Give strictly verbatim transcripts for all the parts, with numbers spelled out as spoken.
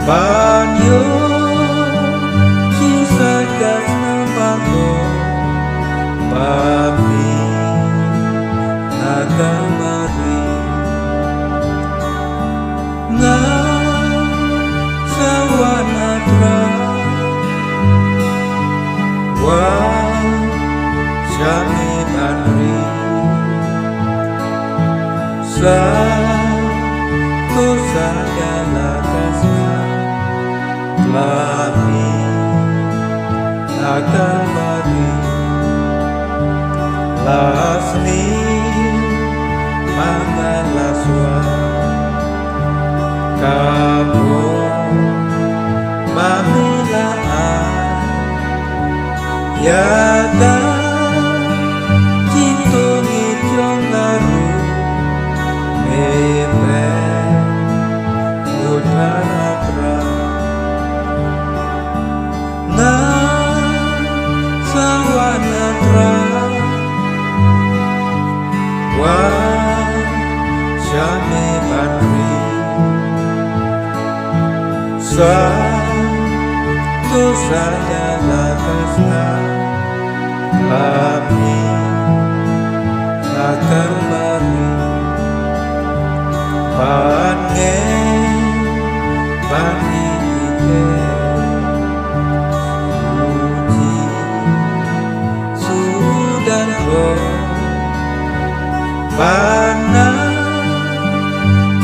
Ban ïoh jingsatia sngewbha ko, ba phi na Kalbari. Nga sa wan, A Trai, wan sha me ban ri. Sa to sa ïa la ka snam, la mi na Kalbari. La sni ma nga la swa ka bor ba me la ai ïa ka jingtngit jong nga ruh, me pynlut ha, A Trai. Nga sa wan, A Trai, wan sha me ban ri. Sa to sa ïa la ka snam, la mi na Kalbari. Ban ngeit, ban ïeit, u Jisu u don ruh, ban nang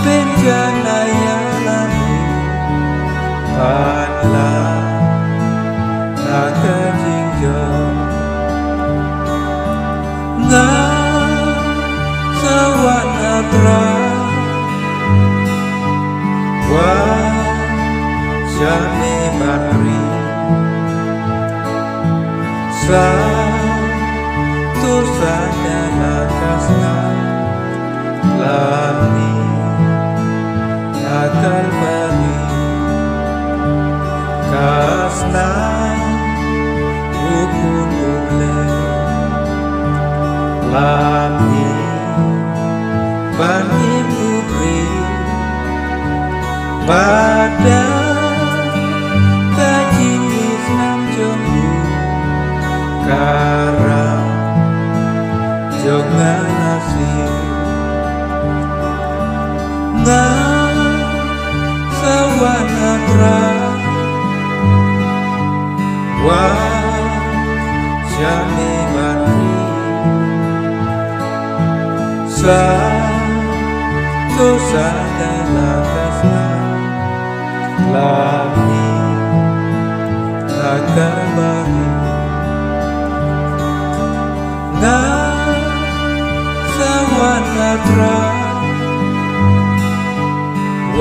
pynjanai ïa lade, ban lah na ka jingjop. Nga sa wan, A Trai, wan sha me ban ri. Sa to sa ïa la ka snam, la mi na Kalbari. Ka snam u Khun u Blei, la mi ban im u briew, bad da ka jingisnam jong u, ka rah jong nga la siew. Nga sa wan, A Trai, wan sha me ban ri. Sa to sa ïa la ka snam, la mi na Kalbari. Nga sa wan, A Trai,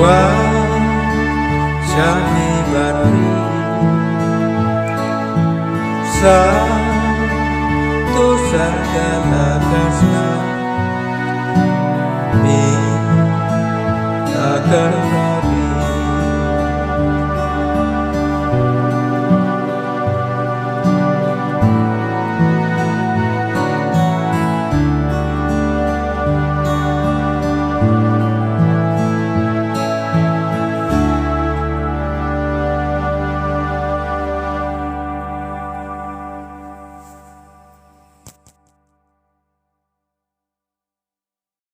wan sha me ban ri. Sa to sa ïa la ka snam, me na Kalbari.